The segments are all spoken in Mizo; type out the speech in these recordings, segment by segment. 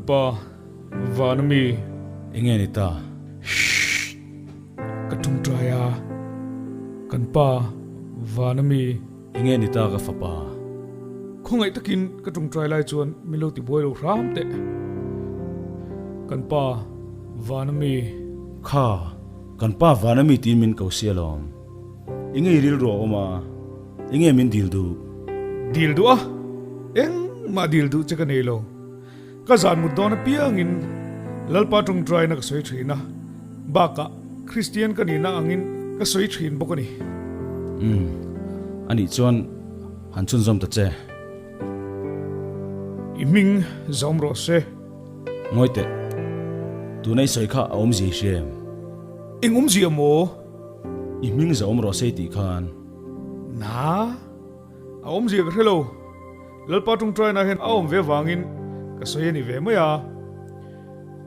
pa van ami. Enge ni ta? Shhh! Ka tawngtai a, kan pa van ami. Enge ni ta ka fapa? Khawngaih takin ka tawngtai lai chuan min lo ti buai lo hram teh. Kan pa van ami. Kha, kan pa van ami tiin min ko sia lawm. Enge i rilru a awm a? Enge min dil duh? Dil duh a? Engmah dil duh che ka nei lo. Ka zan mut dawn apiangin Lalpa tawngtaina ka sawi thin a, bakah Kristian ka nihna angin ka sawi thin bawk a ni. Umm, anih chuan han chhunzawm ta che. I hming zawm rawh se. Ngawi teh, tuna i sawi kha a awmzia i hria em? Eng awmzia maw? I hming zawm rawh se i tih khan. Na, a awmzia ka hre lo. Lalpa tawngtaina hian a awm ve avangin ka sawi a ni ve mai a.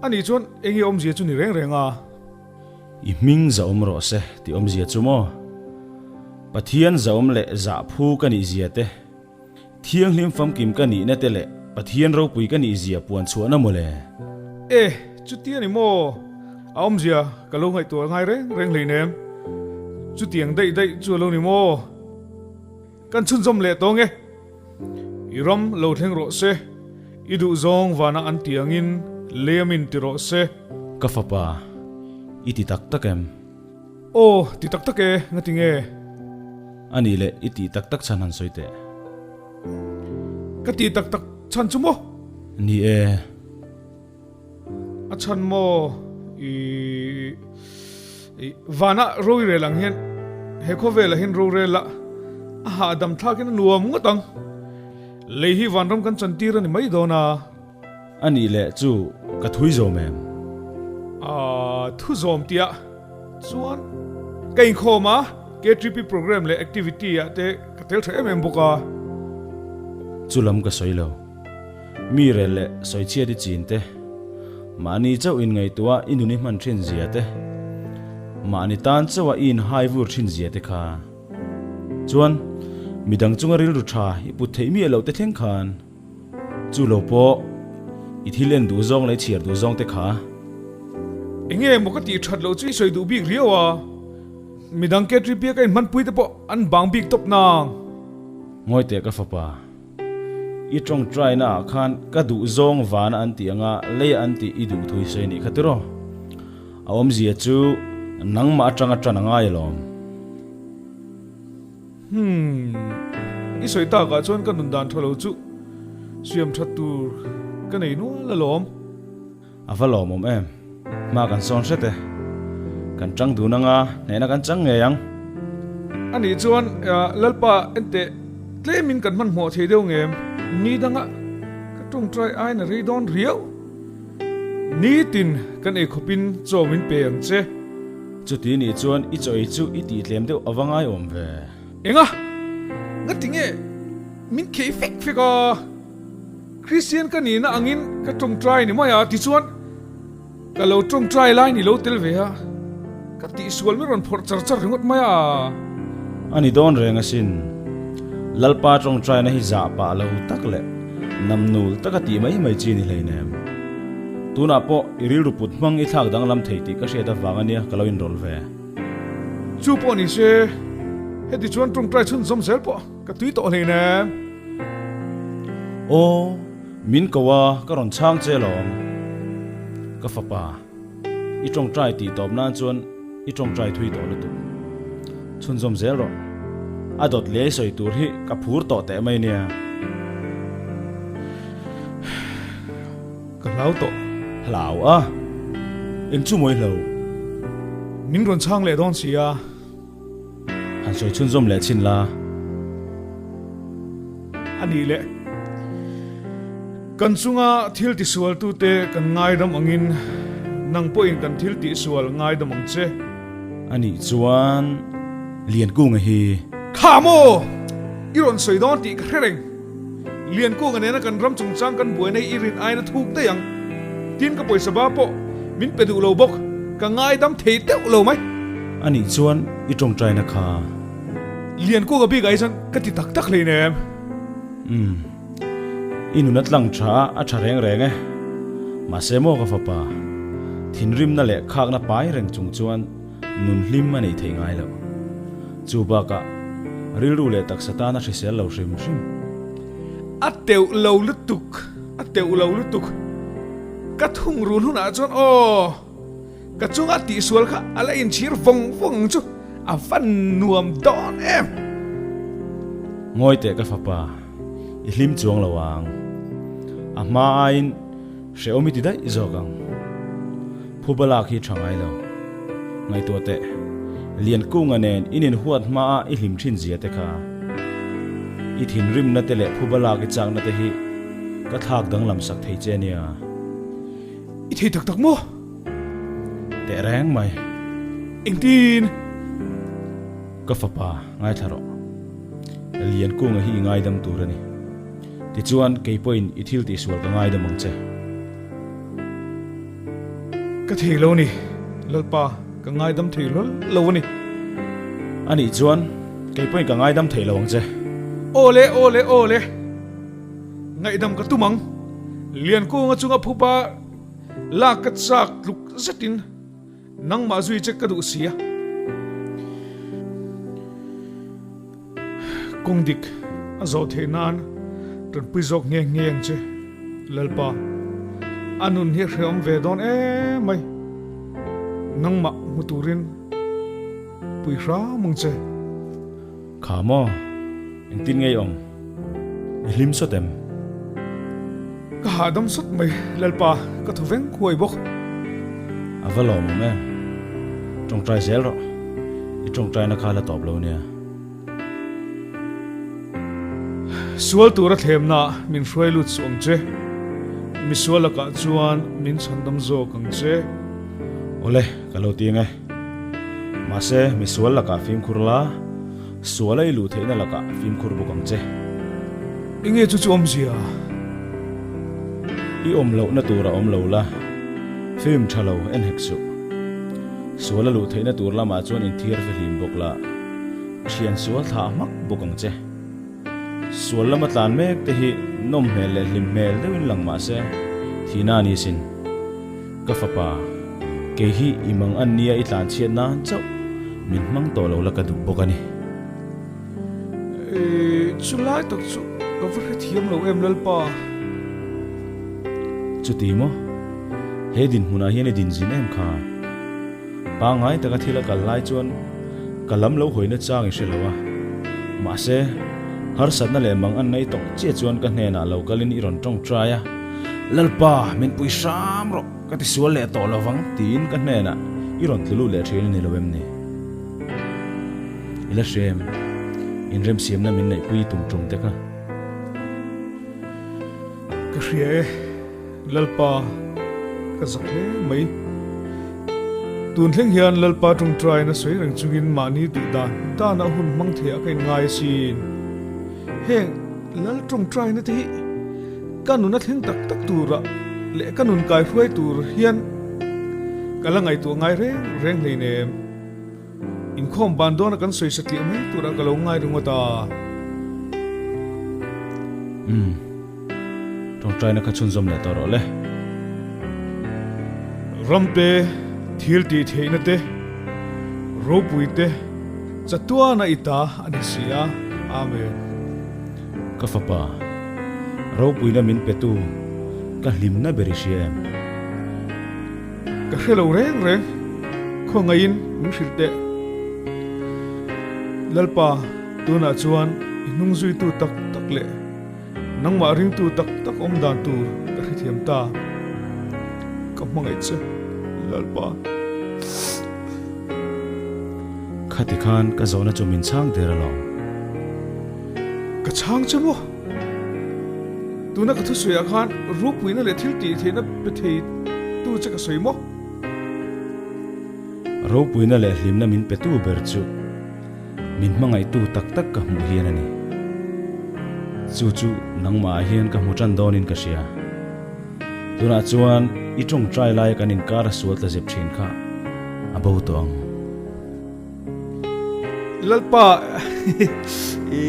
Ani chuan eng nge awmzia chu ni reng reng a? I hming zahawm rawh se tih awmzia chu maw? Pathian zahawm leh zahphu ka nih zia te, thianghlim famkim ka nihna te leh Pathian ropui ka nih zia puan chhuahna maw le? E, chuti a ni maw? A awmzia ka lo ngaihtuah ngai reng reng hleinem. Chutiang daih daih chu a lo ni maw? Kan chhunzawm leh tawng e. I ram lo thleng rawh se, i duh zawng vanah an ti angin leiamin ti rawh se. Ka fapa, i ti tak tak em? Aw, ti tak tak e, ngati nge? A nih leh, i tih tak tak chhan han sawi teh. Ka tih tak tak chhan chu maw? Ni e. A chhan maw i vanah rorel ang hian he khawvelah hian rorel a a hahdam thlakin a nuam ngawt ang. Lei hi vanram kan chantir a ni mai dawn a. A nih leh chu ka thui zawm em? Aaa thu zawm tih ah chuan ka inkhawm a, KTP program leh activity ah te ka tel tha em em bawk a. Chu lam ka sawi lo. Mi rel leh sawichhiat i chin te, mahni chauh inngaihtuah i nun i hman thin zia te, mahni tan chauha i inhai vur thin zia te kha. Chuan, midang chunga rilru tha i put theih miah loh te thleng khan, chu lo pawh i thil en duh zawng leh i chhiar duh zawng te kha. Enge maw ka tih that loh chu i sawi duh bik riau a, midang KTP a ka inhmanpui te pawh an bang bik tawp nang. Ngawi teh ka fapa. I tawngtai na ah khan ka duh zawng vana an tih anga lei an tih i duh thui sawi nih kha tiraw? A awmzia chu nangmah atanga tan a ngai alawm. Hmm, i sawi takah chuan ka nun dan tha lo chu siam that tur ka nei nual alawm. A va lawmawm em? Hma kan sawn hret e. Kan chang dun anga hnehna kan chang ngei ang. A nih chuan Lalpa enteh tlemin kan hmanhmawh thei deuh ngem? Ni danga ka tawngtai aiin a rei dawn riau. Nitin kan ei khawpin chaw min pe ang che. Chuti nih chuan i chaw ei chu i tih tlem deuh a va ngaiawm ve. Enga? Ngati nge min khei fek fek a? Kristian ka nihna angin ka tawngtai ni mai a, tichuan ka lo tawngtai lai ni lo tel ve a, ka tihsual mi rawn phawrh char char ringawt mai a. A ni dawn reng asin, Lalpa tawngtaina hi zah pah lo tak leh namnul taka tih mai mai chi ni hleinem. Tunah pawh i rilru put hmang i thlak danglam thei tih ka hriat avang ania ka lo inrawlh ve. Chu pawh ni se, heti chuan tawngtai chhunzawm zel pawh ka tui tawh hleinem. Aw, min ko a, ka rawn chhang che alawm. Ka fapa, i tawngtai tih tawp nan chuan i tawngtai thui tawh lutuk. Chhunzawm zel rawh. A dawt lei sawi tur hi ka phur tawh teh mai nia. Ka hlau tawh. Hlau a? Eng chu mawi hlo? Min rawn chhang leh dawn si a. Han sawi chhunzawm leh chhin la. A nih leh, kan chunga thil tisualtute kan ngaidam angin nang pawhin kan thil tihsual ngaidam ang che. A nih chuan Liankunga hi. Kha maw! I rawn sawi dawn tih ka hre reng. Liankunga nena kan ram chungchang kan buaina hi i rin aina thuk daih ang. Tin ka pawisa ba pawh min pe duh lo bawk, ka ngaidam thei deuh lo mai. A nih chuan i tawngtaina kha. Liankunga bik ah hi chuan ka ti tak tak hleinem. Umm. I nun a tlang tha a, a tha reng reng e. Mahse maw ka fapa, thinrimna leh khakna pai reng chung chuan nun hlim a neih theih ngai loh. Chu bakah rilru leh taksa tana hrisel lo hrim hrim. A teuh lo lutuk, a teuh lo lutuk. Ka thungrul hunah chuan aw, ka chunga tihsual kha a la inchhir vawng vawng ang chu, a van nuam dawn em! Ngawi teh ka fapa, i hlim chuang lo ang. A hma aiin hrehawm i ti daih zawk ang. Phuba lak hi tha ngai lo. Ngaihtuah teh, Liankunga nen in inhuat hmaa i hlim thin zia te kha. I thinrimna te leh phuba lak i chakna te hi ka thlak danglam sak thei che nia. I thei tak tak maw? Teh reng mai. Engtin? Ka fapa, ngaithla rawh. Liankunga hi i ngaidam tur a ni. Tichuan, kei pawhin i thil tihsual ka ngaidam ang che. Ka thei lo a ni, Lalpa, ka ngaidam thei hlawl lo a ni. A nih chuan, kei pawhin ka ngaidam thei lo ang che. Aw le, aw le, aw le, ngaihdam ka tum ang. Liankunga chunga phupa lak ka chak tluk zetin nangmah zui che ka duh si a. Kawng dik a zawh theih nan tanpui zawk nghe nghe ang che Lalpa. A nun hi a hrehawm ve dawn em mai. Nangmah hmu turin pui hram ang che. Kha maw? Engtin nge i awm? I hlim sawt em? Ka hahdam sawt mai Lalpa, ka thaw veng huai bawk. A va lawmawm em? Tawngtai zel rawh. I tawngtaina kha la tawp lo nia. Sual tura thlemna min hruai lut suh ang che. Misual lakah chuan min chhandam zawk ang che. Awle, ka lo ti ang e. Mahse, misual lakah fimkhur la, suala i luh theihna lakah fimkhur bawk ang che. Enge chu chu awmzia? I awm lohna tur a awm lo la, film tha lo en hek suh. Suala luh theihna tur lamah chuan inthiar fihlim bawk la, thian sual thlah hmak bawk ang che. Sual lama tlan mek te hi nawm hmel leh hlim hmel deuhin lang mah se, thihna a ni sin. Ka fapa, kei hi i mang an nia i tlan chhiat nan chauh min hmang tawh lo la ka duh bawk a ni. Chu lai tak chu ka va hrethiam lo em Lalpa. Chuti maw? He dinhmunah hian i dinzin em kha? Pangngai taka thil a kal lai chuan ka lam lo hawina chang i hre lo a. Mahse, harsatna leh mang an nei tawh chiah chuan ka hnenah lo kalin i rawn tawngtai a, Lalpa, min pui hram rawh, ka tisual leh tawh lovang tiin ka hnenah i rawn tlu lut leh thin a ni lo em ni? I la hre em? Inremsiamna min neihpui tum tum te kha. Ka hria e, Lalpa, ka zak hle mai. Tun thleng hian Lalpa tawngtaina sawi reng chungin mahni duh dan dana hun hmang theiah ka inngai asin. Heng Lal tawngtaina te hi ka nun a thleng tak tak tura leh ka nun kaihruai tur hian ka la ngaihtuah ngai reng reng hleinem. Inkhawm ban dawna kan sawi satliah mai turah ka lo ngai ringawt a. Umm. Tawngtaina kha chhunzawm leh tawh rawh le. Ramte, thil tih theihna te, ropui te, chatuana i ta a ni si a. Amen. Ka fapa, ropuina min petu ka hlimna ber i hria em? Ka hre lo reng reng, khawngaihin min hrilh teh. Lalpa, tunah chuan i hnung zuitu tak tak leh nangmah ringtu tak tak awm dan tur ka hrethiam ta. Ka hmangaih che, Lalpa. Khati khan ka zawhna chu min chhang der alawm. Ka chhang che maw? Tuna ka thusawiah khan rupuina leh thil tih theihna pe thei tu che ka sawi maw? Ropuina leh hlimna min pe tu ber chu min hmangaihtu tak tak ka hmuh hian a ni. Chu chu nangmahah hian ka hmu tan dawnin ka hria. Tunah chuan i tawngtai laia kan inkar a sual tla zep thin kha a bo tawh ang. Lalpa i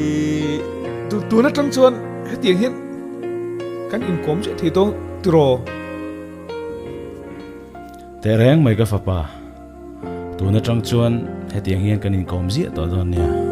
tun atang chuan hetiang hian kan inkawm chiah thei dawn tiraw? Tehreng mai ka fapa, tun atang chuan hetiang hian kan inkawm ziah tawh dawn nia.